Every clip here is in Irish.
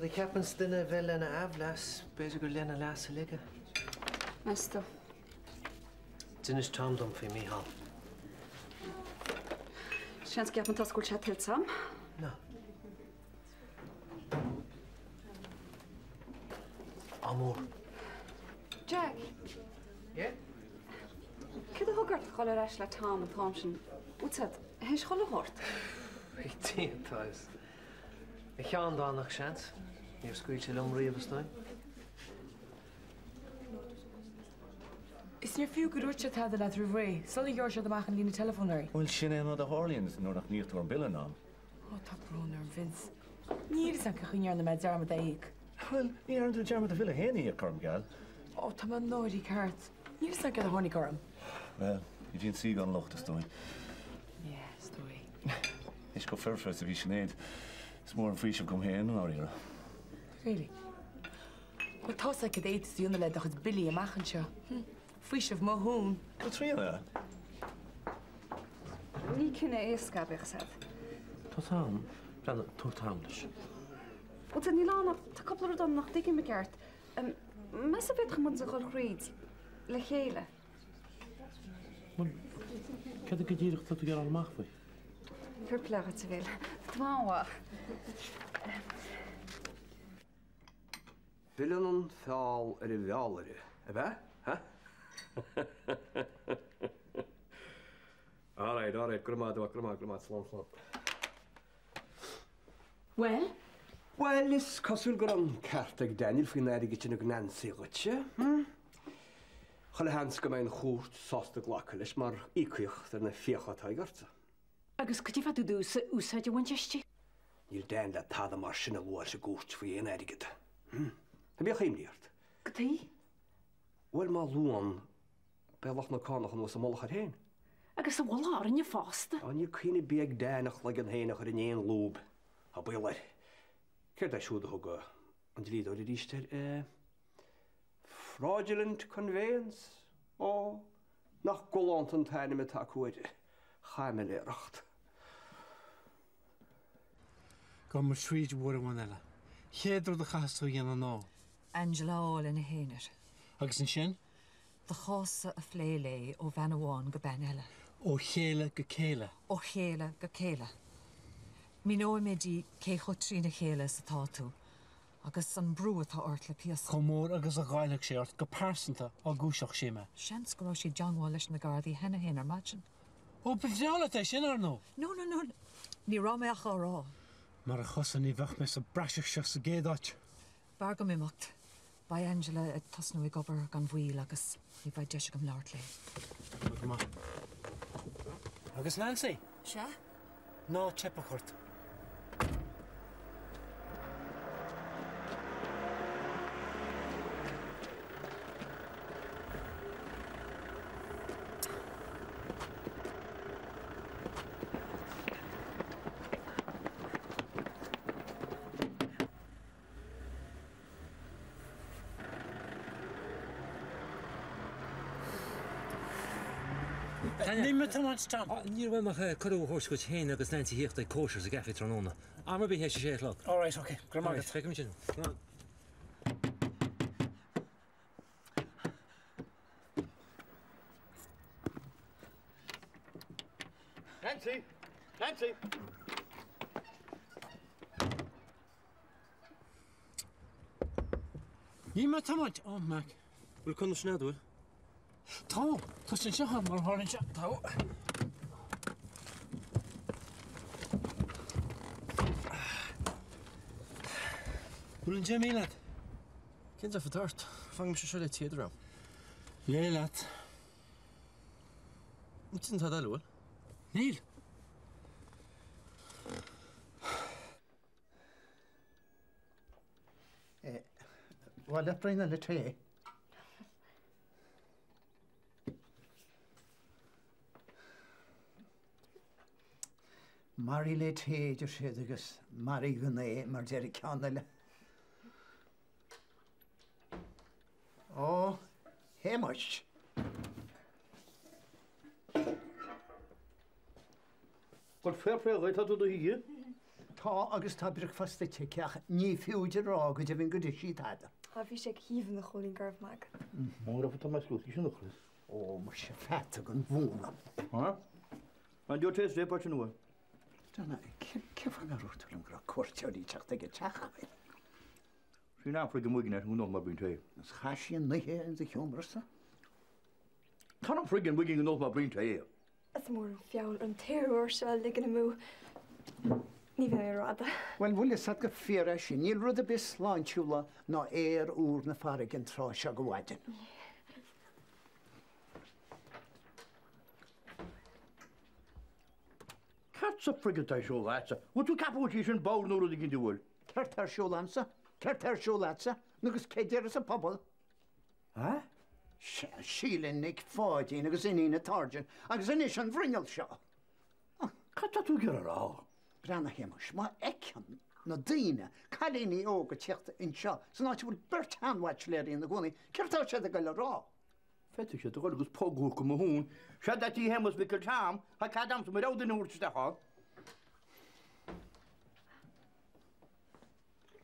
Rud a cheapanns duine a bheith lena aimhleas, b'fhéidir gur lena leas uilig é. Meas tú? D'inis Tom dom faoi Mícheál. Seans go gceapann tusa go bhfuil sé tuillte agam. No. Ádh mór. Jack. Yeah? Céard a thug ort dhul ar ais le Tom an t-am sin? Bhfuil sé théis chuile shórt? Bhí Dia is a cheanndánacht, seans. Níor scaoil sé liom riamh, is dóigh. Is níor fiú go dúirt sé tada leat roimh ré, sular ghearr siad amach an líne teileafóin air. Bhuel, sin é an rud a tharlaíonn nuair nach n-íoctar an bille in am. Ó, tá brón orm, Vince. Níl fhios a'm cén chaoi a ndearna mé dearmad é a íoc. Bhuel, ní dhearna tú dearmad do bhille féin a íoc, orm geall. Ó, tá mé náirithe ceart. Níl fhios a'm céard a tháinig orm. Bhuel, ní bhíonn saoi gan locht, is dóigh. Yeah, is dóigh. Théis chomh foirfe is a bhí Sinéad, is mór an faoiseamh dom féin, i ndáiríre. Really? Bhuel, tá's agat cad a fhéadfas tú a dhéanamh le do chuid billí amach anseo. Hm. Faoiseamh mo thún. Caitríona! Ní cinneadh éasca é, bíodh 's a'd. Tá Tom, breathnaigh, tabhair t-am leis. Bhuel, tá, níl ann ach tá cúpla rud ann nach dtuigim i gceart. Meas tú an bhféadfadh muid a dhul thríd le chéile? Bhuel, céard go díreach atá tú ag iarraidh fháil amach faoi? Fair play dhuit, a Bhill. Tá tú an-mhaith. Filleann an feall ar an bhfeallaire, ab ea? Ha? Alright, alright, go raibh maith agat, go raibh maith, go raibh maith, slán, slán. Bhuel? Bhuel, is cosúil go raibh an ceart ag Daniel faoin airgead sin a thug Nancy dhuitse, hm? Chuile sheans go mbeidh an chúirt sásta glacadh leis mar íocaíocht ar na fiacha atá aige ortsa. Agus cad é fá dtaobh domhsa úsáid a bhaint aisti? Níl Dan le tada mar sin a lua sa gcúirt faoi aon airgead. Hm? Ná bíodh imní ort. Cad chuige? Bhuel, má luann, beidh lucht na cánach anuas i mullach air féin. Agus i mullach orainne fosta. Á, níl cuimhne ar bith ag Dan a chloigeann féin a chur in aon lúb. Tá baol air. Céard é siúd a thug an dlíodóir arís air? Eh, fraudulent conveyance? Ó, nach galánta an t-ainm atá acu ar chaimiléireacht. Gabhfaidh muid thríd uair amháin eile. Chéad rud a chaithfeas tú a dhéanamh ná. Angela a fháil ina haonar. Agus ansin? Do chás-sa a phlé léi ó bhean amháin go bean eile. Ó chéile go céile. Ó chéile go céile. Míneoidh mé di cé chomh trína chéile is atá tú agus an brú atá ort le píosa. Chomh mór agus a ghoillfeadh sé ort go pearsanta dá gcúiseodh sí mé. Seans go raibh sí i dteangmháil leis na Gardaí cheana féin ar maidin. Ó, ba bhreá leat é sin, ar ndóigh. No, no, no, ní raibh mé ach á rá. Marach thusa ní bheadh mé sa bpraiseach seo sa gcéad áit. B'fhearr dom imeacht. Beidh Angela ag tosnú ag obair gan mhoill agus ní bheidh deis agam labhairt léi. Tá go maith. Agus Nancy? Sea? Ná teipeadh ort. Níl mé ag tiomáint, Tom. Ní raibh uaim ach cuireadh a thabhairt dhuit féin agus Nancy a thíocht ag cóisir sa gcaife tráthnóna. Am ar bith théis a sé a chlog. All right, ok. Go raibh maith agat. Feicfimid sin. Slán. Nancy! Nancy! Níl mé ag tiomáint. Ó, Mac. Bhfuil conas sin agat, bhfuil? Tá! Tá sé anseo agam, mar a tharlaíonn sé. Tá. Bhfuil an 10,000 agat? Cén deifir atá ort? Fágfaidh mise seo le téad orm. Léigh leat. Níl sin tada eile, bhfuil? Níl. Bhuel, le braon eile tae. Maraigh le tae, deir siad, agus maraigh gan é, mar deir an ceann eile. Ó, Shéamais! Bhuel, fair play dhuit, tá tú do shuí. Tá agus tá bricfeasta ite aici ach ní fiú di a rá go deimhin gur ith sí tada. Á bhí sé go haoibhinn a Chóilín go raibh maith agat. Ó raibh tá mé slúthaí sin a chroí. Ó muise peata den mhúnla. Há? An deo taste é páirte nua? Donna, cén fáth nár dhúirt tú liom go raibh cuairteoirí ag teacht ag an teach againn? Sin an-fhraoch amuigh in aon mar bíonn tae. Is chaith sí an oíche in do sheomra-sa? Tá an fhraoch amuigh in mar bíonn tae. Is mór an feall an t-aer úr seo a ligean amú. Ní bheidh mé rófhada. Bhuel, bhfuil fhios agat gur fíor é sin. Níl rud ar bith sláintiúla ná aer úr na farraige an tráth seo de mhaidin. Cad sa frig atá ar siúl agatsa? Bhfuil tú ag ceapadh go bhfuil sí sin bodhar nó rud éigin an bhfuil? Céard tá ar siúl a'msa? Céard tá ar siúl a'dsa? Agus cé déarfas an pobal? Ha? Sea, Síle Nic Pháidín agus iníon an tSáirsint agus anois an bhruinneall seo. Cad tá tú ag iarraidh a rá? Breathnaigh, a Shéamais, má fheiceann na daoine cailíní óga ag tíocht anseo san áit a bhfuil beirt sheanbhaitsiléirí ina gcónaí, céard tá siad ag goil a rá? Féadfaidh siad a dhul agus póg a thabhairt go mo thóin. Sea, Daidí Shéamais Mhicil Tom, tá cead a'msa mo rogha duine a thabhairt isteach ann.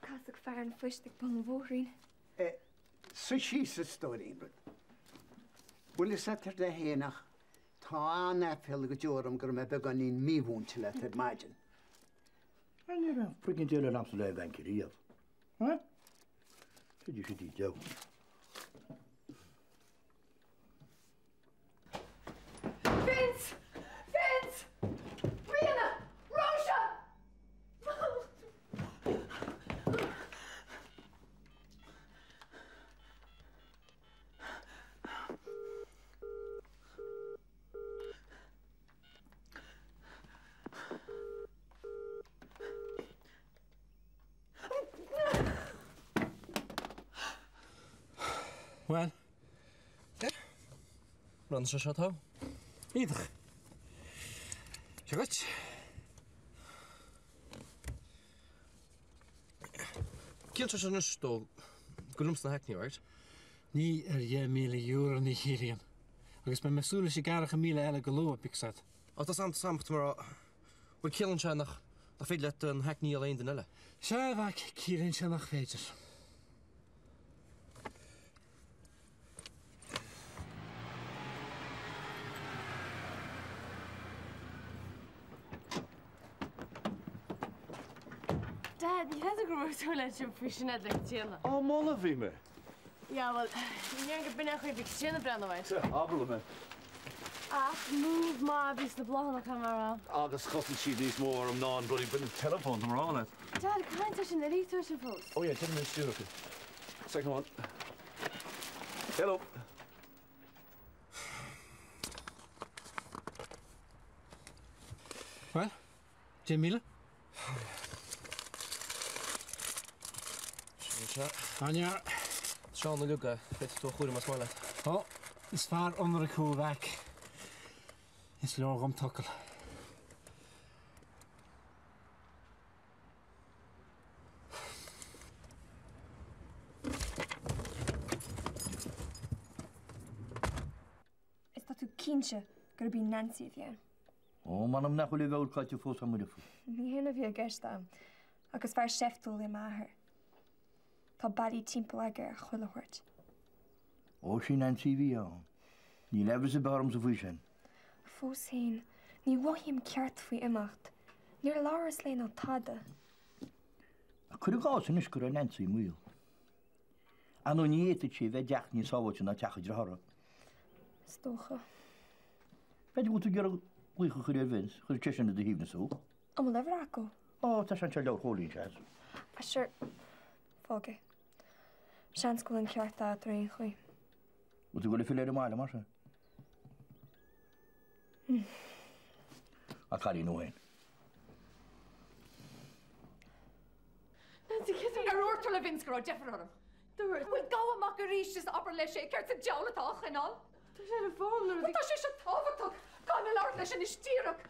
Casadh fear an phoist ag bun an bhóithrín. Suigh síos, a stóirín. Bhfuil fhios a't ar do fhéin ach tá an-aiféala go deo orm go raibh mé beagáinín mímhúinte leat ar maidin. Ní raibh friggin déileáil a'msa le bhanc riamh. Ha? Tuigfidh siad iad deo. Vince! Vince! Ríona! Róise! Bhuel? Run sé seo tá? Iontach. Seo dhuit. Ciallaíonn sé sin anois dó gur liomsa na haicní, right? Ní ar €10,000 ní chiallaíonn. Agus beidh mé ag súil leis an gceathracha míle eile go luath, bíodh 's agat. Ó tá 's a'm, tá 's a'm, tá mé a rá, bhuel ciallaíonn sé nach nach féidir leat na haicní a dhíol aon duine eile. Sea, a mhac, ciallaíonn sé nach féidir. Dad, ní féidir go raibh tú leis an faoi sin le Caitríona. Á moladh a bhí mé. Yeah, bhuel, ní déarfainn go b'in é an chaoi a bhí Caitríona ag breathnú air. Sea, abair liom é. Ach move maith a bhí sna bláthanna, caithfidh mé a rá. Agus chosain siad níos mó orm ná an bloody buille teileafóin, tá mé a rá leat. Dad, cathain tá sin uilig tú sin fós? Oh yeah, déanfaidh mé an stiúir acu. Second one. Hello. Bhuel, 10,000? Sin seo. An-fhear. Seán uilig é, féadfaidh tú a chúram más maith leat. Ó, is fear ionraic thú, a mhac. Is leor dhom t'fhocal. Is tá tú cinnte gurb í Nancy a bhí ann. Ó, m'anam nach bhfuil a mheabhair caillte fós a'm uirthi. Ní hin a bhí i gceist a'm, ach is fear seiftiúil é m'athair. Tá bealaí timpeall aige ar chuile shórt. Ó, sí Nancy a bhí ann. Níl amhras ar bith ormsa faoi sin. Fós féin, ní mhothaím ceart faoi imeacht. Níor labhras léi ná tada. Ach cuir i gcás anois go raibh Nancy i mbaol. Ar ndóigh ní fhéadfadh sé a bheith i dteach níos sábháilte ná teach a dearthár. Is dócha. B'fhéidir go bhfuil tú ag iarraidh glaoch a chur ar Vince, chuirfeadh sé sin ar do shuaimhneas thú. An bhfuil uimhir acu? Ó, tá sé anseo i leabhar Chóilín, seans. Ah, sure. Fág é. Seans go bhfuil an ceart agat ar aon chaoi. Bhfuil tú ag dul ag filleadh ar an mbaile mar sin? A chailín ó fhéin. Nancy, cé Ar dhúirt tú le Vince go raibh deifir orm? Dúirt. Bhuel, gabh amach arís is abair leis é, céard sa diabhal atá á choinneáil? Tá sé ar an bhfón nuair a bhí. Tá sé seo tábhachtach! Caithfidh mé labhairt leis anois díreach!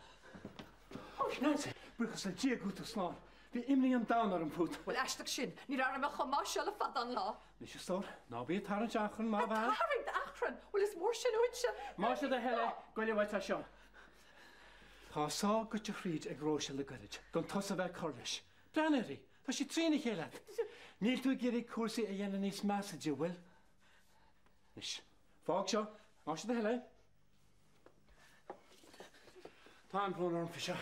Ó, Nancy, buíochas le Dia go bhfuil tú slán. Bhí imní an domhain orm fút. Bhuel, aisteach sin, níor airigh mé chomh maith seo le fada an lá. Anois, a stór, ná bí ag tarraingt achrainn, maith Ag bhean. tarraingt achrainn? Bhuel, is mór sin uaitse. Más é do thoil é, goile uait as seo. Tá a sá goite thríd ag Róise le goirid, gan tusa bheith ag cur leis. Breathnaigh uirthi! Tá sí trína chéile agat! Níl tú ag iarraidh cúrsaí a dhéanamh níos measa di, an bhfuil? Anois, fág seo, más é do thoil é. Tá an-bhrón orm faoi seo.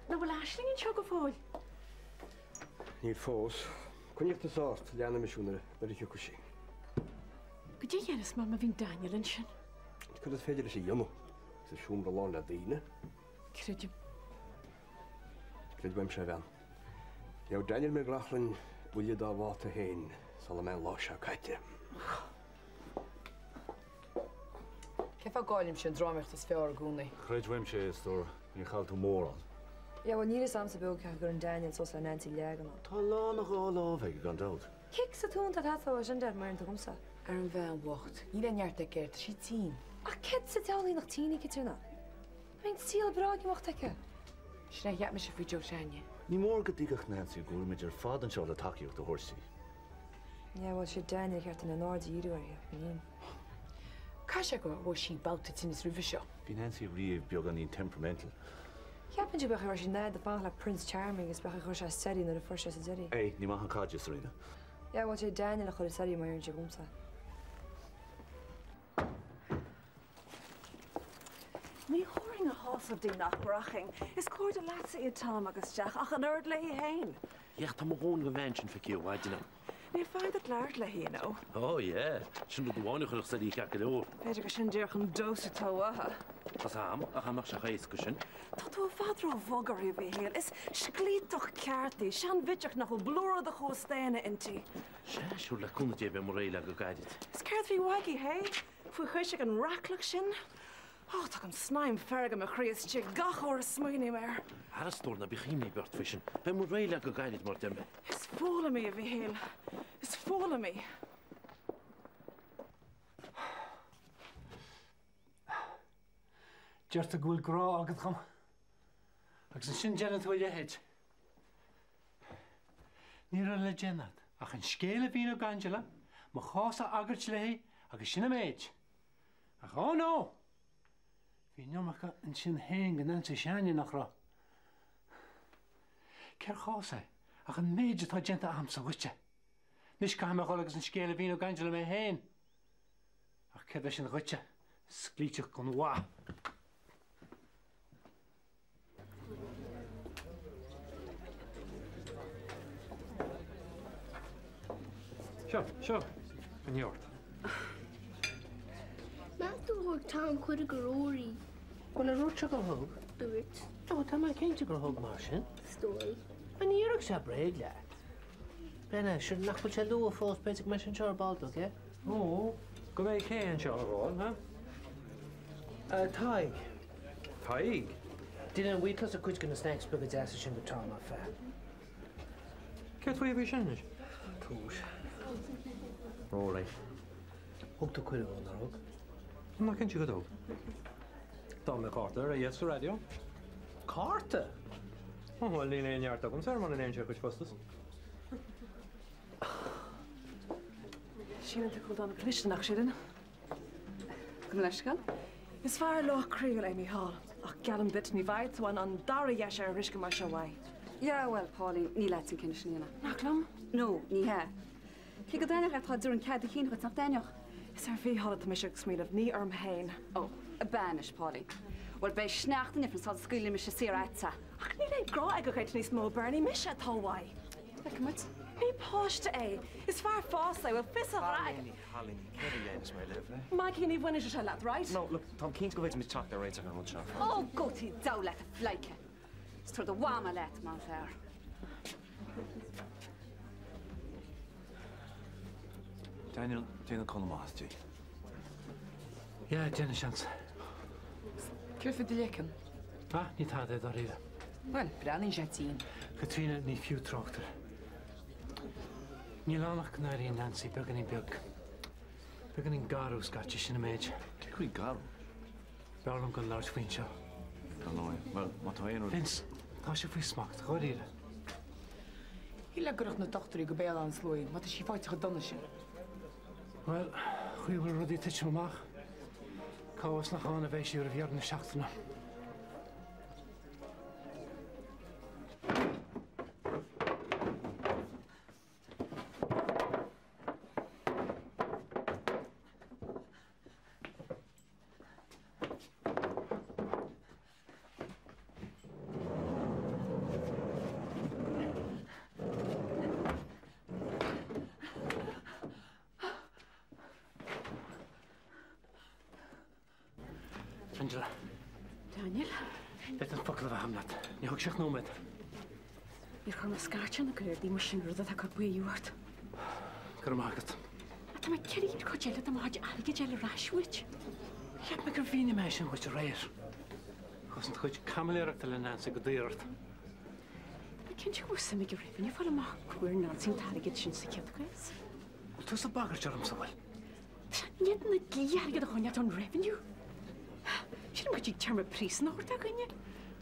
Nach bhfuil Aisling anseo go fóill? Níl fós. Coinnigh tusa ort, leanfaidh mise nuair a thiocfaidh sí. Goidé a dhéanfas mé má bhíonn Daniel ansin? Cad is féidir leis a dhéanamh? Sa seomra lán le daoine? Creidim. Creid uaimse, a bhean. Gheobhaidh Daniel McLaughlin buille dá bháta féin sula mbeidh an lá seo caite. Cén fáth a gcaillimse an drámaíocht is fearr i gcónaí? Creid uaimse é, a stór, níor chaill tú mórán. Yeah, bhuel, níl fhios a'msa beo cé acu gur fhan Daniel suas le Nancy leag or not. Tá a lán a dhá lámh aige, gan dabht. Cic sa tóin atá teastáil uaidh sin, deir Muireann tugamsa. Ar an bhean bhocht, níl aon neart aici air, tá sí tinn. Ach céard sa diabhal í nach tinn í, Caitríona? Tá an saol breá ag imeacht aici. Sin é a cheap mise faoi Joe s'againne. Ní mór go dtuigfeadh Nancy go bhfuilimid ar fad anseo le tacaíocht a thabhairt di. Yeah, bhuel, sé Daniel ar cheart an aird a dhíriú uirthi, ach ní. Caithfidh sé go bhfuair sí babhta tinnis roimhe seo. Bhí Nancy riamh beagáinín temperamental. Cheapfainn go b'fhéidir go raibh sí in fanacht le Prince Charming is b'fhéidir chuir sé soirí nuair a fuair sé sa deireadh. Ei, ní maith an caid, Serena. Yeah, bhuel, sé Daniel a chuir soirí má oireann sé dhomsa. Ní thabharfainn a shásamh di nach rachainn. Is cairde leatsa iad Tom agus Jack ach an oiread léi féin. Yeah, tá mo dhóthain den bhean sin feicthe i bhfad agam. Níl fonn ort labhairt léi, you know. Oh yeah, sin rud amháin a chuirfeadh soirí ceart go leor. B'fhéidir gur sin díreach an dose atá uathu. Tá's a'm, ach dá mbeadh sé chomh héasca sin. Tá tú i bhfad ró-bhog uirthi, a Mhíchíl. Is sclíteach ceart í, seanbhitseach nach bhfuil blúire de chumha daonna inti. Sea, sure, le cúnamh Dé beidh muid réidh léi go gairid. Is céard faoi Mhaggie, hé? Faoi chois ag an raclach sin? Ó, tagann snaidhm feirge i mo chroí istigh gach uair a smaoiním air. Ara, a stór, ná bíodh imní ort faoi sin. Beidh muid réidh léi go gairid, mar deir mé. Is fuath liom í, a Mhíchíl. Is fuath liom í. Deir tú go bhfuil grá agat dhom. Agus ansin déanann tú a leithéid. Ní raibh le déanamh agat ach an scéal a mhíniú d'Angela, mo chás a agairt léi agus sin an méid. Ach oh no! Bhí an iomarca ansin féin go Nancy s'againne, nach raibh? Cér chás é ach an méid atá déanta agamsa dhuitse? Anois caithfidh mé dhul agus an scéal a mhíniú d'Angela mé féin. Ach céard é sin dhuitse, sclíteach gan mhaith? Seo, seo, coinnigh ort. Meas tú ar thug Tom cuireadh do Rory? Bhuel, ar dhúirt sé gur thug? Dúirt. Ó, tá mé cinnte gur thug mar sin. Is dóigh. An ndéarfadh sé bréag leat? Brenna, sure nach bhfuil sé luath fós, b'fhéidir go mbeidh sé anseo ar ball beag, eh? Ó, go mbeidh cé anseo ar ball, ha? Tadhg. Tadhg? Dylan, an bhfuil tusa cuid de na snacks beaga deasa sin do Tom, ar feadh? Céard faoi a bhí sin anois? Tús. Rory. Thug tú cuireadh dó, nár thug? I'm not cinnte go dtug. D'fhág mé cárta ar a dheasc sa raidió. Cárta? Ó, bhuel, níl aon neart agamsa air muna léann sé a chuid postas. Síleann tú go bhfuil Donna cliste, nach síleann? Gabh mo leithscéal. Is fear lách croíúil é Mícheál, ach geallaim duit ní bhfaighidh tú an dara dheis air arís go mbeidh sé uaidh. Yeah, bhuel, Pauline, ní leat an cinneadh sin a dhéanamh. Nach liom? No, ní hea. Cé go dtaitneodh leat tá dúran cead a chinn dhuit, nach dtaitneodh? Is ar Mhícheál atá mise ag smaoineamh, ní orm féin. Ó, ab ea anois, Pauline. Bhuel, beidh sneachta in ifreann sula scaoilfidh mise saor agat. Ach níl aon grá aige dhuit níos mó, Bernie, mise atá uaidh. Feicfidh muid. Ní páiste é. Is fear fásta é, bhfuil fios a ghrá aige. Chailíní, chailíní, céard a dhéanfas mé libh, eh? Maggie, ní bhaineann sé seo leat, right? No, look, táim cinnte go bhféadfaimis teacht ar réiteach ar an rud seo. Ó, go dtí diabhal leat, a phleidhce. Is tabhair do mhama leat, más fearr. Daniel, déanfaidh Conall maitheas di. Yeah, déanfaidh seans. Céard faoi do leiceann? Ah, ní tada é dáiríre. Bhuel, breathnaíonn sé tinn. Caitríona, ní fiú trácht air. Níl ann ach go n-airíonn Nancy beagáinín beag, beagáinín garbh scaití, sin an méid. Cé chaoi garbh? B'fhearr liom gan labhairt faoi anseo. Dar ndóigh. Bhuel, má tá aon rud. Vince, tá sé faoi smacht, dháiríre. Shílfeá go gcuirfeadh na dochtúirí go Béal Átha an Sluaigh í, má tá sí faighte chomh dona sin. Bhuel, chaoi a bhfuil rudaí ag titim amach, cá bhfios nach ann a bheidh sí roimh dheireadh na seachtaine. Angela. Daniel. D'fhéadfainn focal a bheith agam leat. Ní thógfaidh sé ach nóiméad. Níor chuir mé scairteán ag goil ar bith mar sin rud atá ag cur baoth ort. Go raibh maith agat. Ach tá mé ag iarraidh an chuid eile de mo chuid airgid a fháil ar ais uait. Cheap mé gur mhínigh mé sin dhuit aréir. Chosain do chuid caimiléireachta le Nancy go daor ort. Tá mé cinnte go bhfuil suim ag an Revenue fáil amach cá bhfuair Nancy an t-airgead sin sa chéad chás. Bhfuil tusa ag bagairt ormsa, bhfuil? Ní fhéadann na dlíthe airgead a choinneáilt ón Revenue. Sílim go dtig téarma príosúin a thabhairt do dhuine.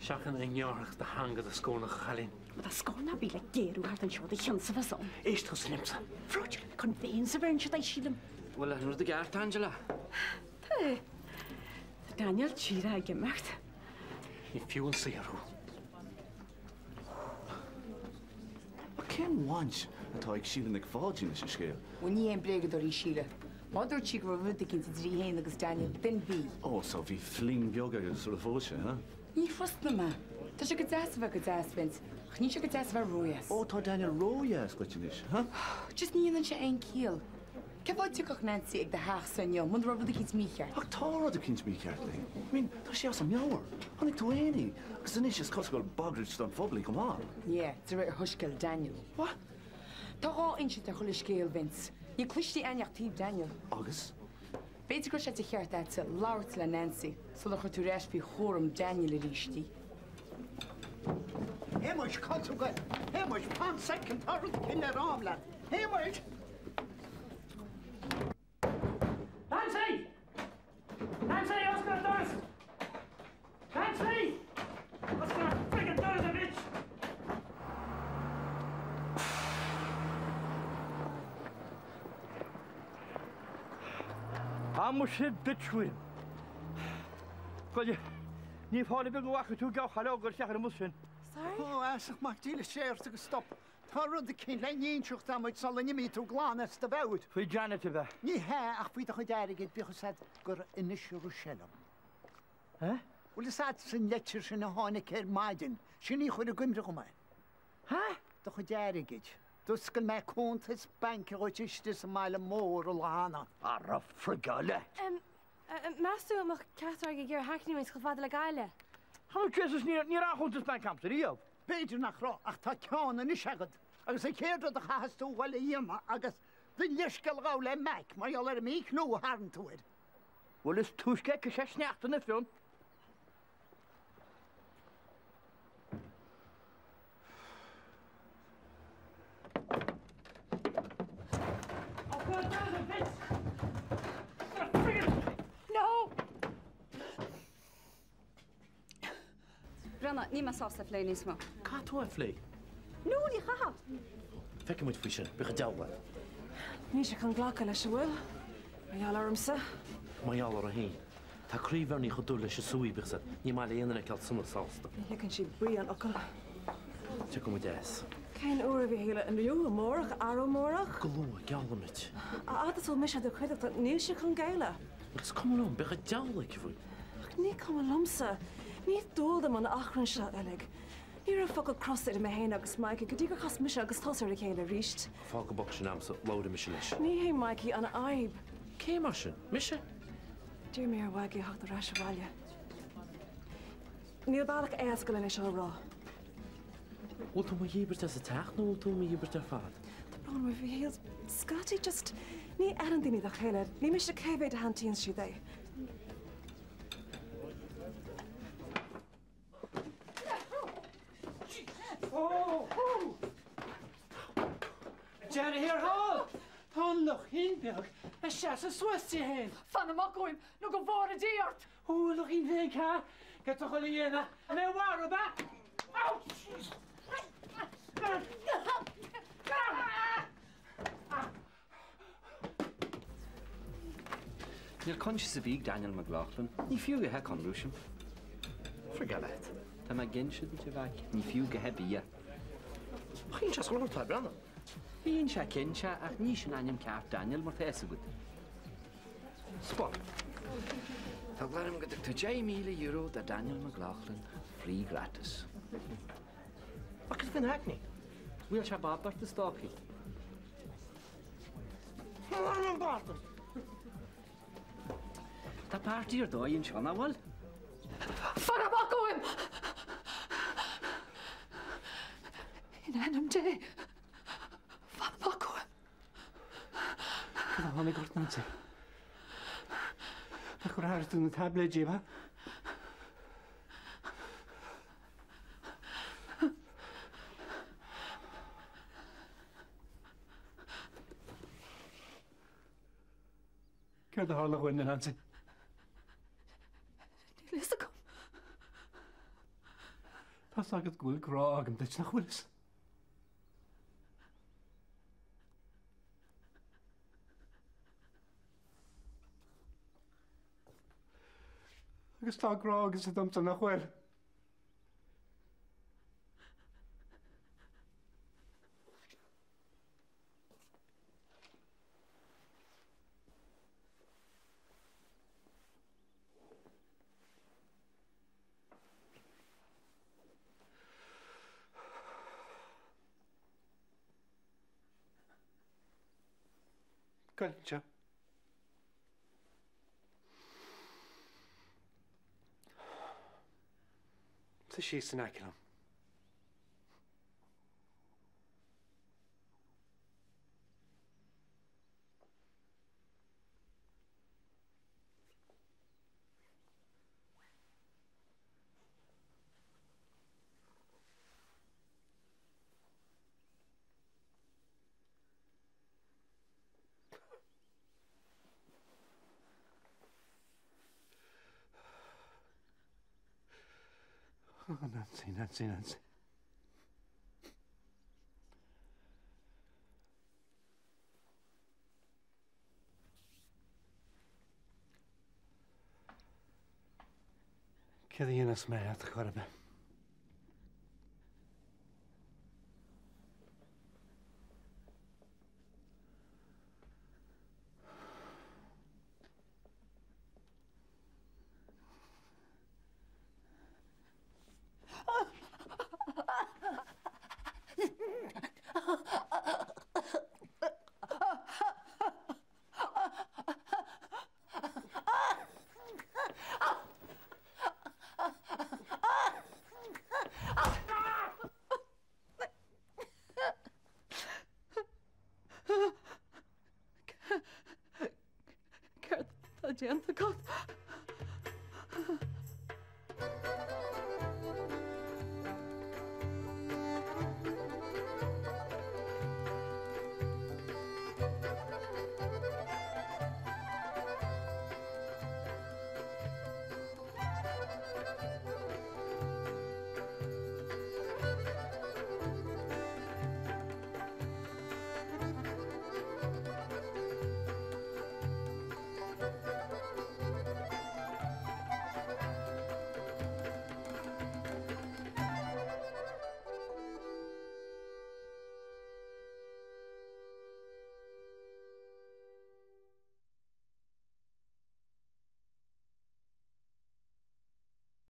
Seachain i ngearrthach do theanga do scornach, a chailín. Má tá scornach ar bith le géarú thart anseo do chionn-sa bheas ann. Éist thusa liomsa. Fraudulent conveyance a bheireann siad air, sílim. Bhfuil an rud i gceart, Angela? Tá. Tá Daniel díreach ag imeacht. Ní fiú an saothar thú. Ach cén bhaint atá ag Síle Nic Pháidín leis an scéal? Bhuel, ní haon bréagadóir í Síle. Má dúirt sí go raibh rud eicínt idir í féin agus Daniel, then bhí. Ó, so bhí fling beag aige sula phós sé, huh? Ní thrustnaim é. Tá sé go deas a bheith go deas, Vince, ach níl sé go deas a bheith ródheas. Ó, tá Daniel ródheas duit anois, huh? Just ní dhéanann sé aon ciall. Cén fáth a dtiocfadh Nancy ag do theachsa inniu muna raibh rud eicínt mícheart? Ach tá rud eicínt mícheart léi. I mean, tá sí as a meabhair. Chonaic tú fhéin í, agus anois is cosúil gur bagairt don phobal í chomh maith. Yeah, de réir shoiscéal Daniel. What? Tá dhá insint ar chuile scéal, Vince. Ní cloistí againn ach taobh Daniel. Agus? B'fhéidir go raibh sé de cheart agatsa labhairt le Nancy sular chuir tú ar ais faoi chúram Daniel arís í. Shéamuis, cá bhfuil tú ag goil? Shéamuis, fan soicind, tá rud eicínt le rá a'm leat. Shéamuis! Nancy! Nancy, oscail an doras! Nancy! Oscail an friggin' doras, a bitch! Tá muise bitch uaim. Goile, ní fáil beag a bhfaca tú geamhchailleog ag isteach ar an mbus sin. Sorry? Ó, fheasach mac dílis éirt agus stop. Tá rud eicínt le n-inseacht a'm duit sula n-imí tú glan as do mheabhair. Faoi Janet ab ea? Ní hea, ach faoi do chuid airgid, bíodh fhios a'd gur inis Rochelle dom. Eh? Bhfuil fhios a'd san leitir sin a tháinig ar maidin, sin í a chuir i gcuimhne dhom é. Ha? Do chuid airgid. D'oscail mé cuntas bainc dhuit istigh sa mbaile mór an lá cheana. Ara frigeáil leat! Em, meas tú an mbeadh ceachtar agaibh ag iarraidh hackney roinnt chomh fada le Gaillimh? Oh Jesus, ní raibh aon chuntas bainc a'msa riamh. B'fhéidir nach raibh, ach tá ceann anois agat, agus an chéad rud a chaithfeas tú a dhul a dhéanamh agus do leithscéal a ghabháil le Mac mar gheall ar an míchlú a tharraing tú air. Bhuel, is túisce a fheicfidh sé sneachta in ifreann. No! Breathnaigh, níl mé sásta plé níos mó. Caithfidh tú é a phlé. No, ní chaithfidh. Feicfidh muid faoi sin. Bíodh an deabhal leat. Níl sé chun glacadh leis, an bhfuil? Mar gheall ormsa? Mar gheall uirthi féin. Tá croí Bhernie chomh dubh leis an suí, bíodh 's a'd. Ní maith le aon duine a fheiceáil sona sásta. Ní thuigeann sí brí an fhocail. Tiocfaidh muid as. Cén uair a Mhichíl? Inniu? Amárach? Arú amárach? Go luath, geallaim duit. A fhad is a bhfuil mise i do chuideachta, níl sé chun géilleadh. Is cuma liom, bíodh an deabhal aici faoi. Ach ní cuma liomsa. Ní dual dom an achrann seo uilig. Ní raibh focal crosta idir mé féin agus Mikey go dtí gur chas mise agus tusa ar a chéile arís. Fág go bocht sin a'msa, labhróidh mise leis. Ní hé Mikey an fhadhb. Cé mar sin? Mise? D'iarr mé ar Mhaggie a theacht ar ais abhaile. Níl bealach éasca lena seo a rá. Bhfuil tú mo dhíbirt as an teach nó bhfuil tú mo dhíbirt ar fad? Tá brón orm a Mhichíl. Scaití just ní fheileann daoine dá chéile. Ní miste cé mhéid a shantaíonn siad é. Deireadh thiar thall! Tá an luchín beag ag seasamh suas di fhéin. Fan amach uaim nó go bhfóire Dia ort! Ó, a luchín bhig, ha? Cad tá chuile dhéanamh? Mé a mharú, ab ea? Ouch! Níl coinsias ar bith ag Daniel McLaughlin. Ní fiú a dhath conradh sin. Forget it. Tá mé ag inse duit, a mhac, ní fiú a dhath ar bith é. Bíonn sé scoláire, Breandán. Bíonn sé cinnte, ach ní sin ainm ceart Daniel mar tá fhios agat. Spor. Tá eagla orm go dtug tú €10,000 do Daniel McLaughlin free gratis. Ach cad faoin hackney? Bhuail sé bob ort is dóichí. Tá páirtí ar dóigh anseo, nach bhfuil? Fan amach uaim! In ainm Dé, fan amach uaim. Cad a tháinig ort, Nancy? Nach gur athraigh tú na taibléidí, ab ea? Céard a tharla dhúinn, a Nancy? Níl fhios agam. Tá's agat go bhfuil grá agam duit, nach bhfuil fhios? Agus tá grá agatsa domsa, nach bhfuil? Gabh anseo. Suigh síos in aice liom. Oh, Nancy, Nancy, Nancy. Céard a dhéanfas mé leat chor ar bith? Céard atá déanta agat?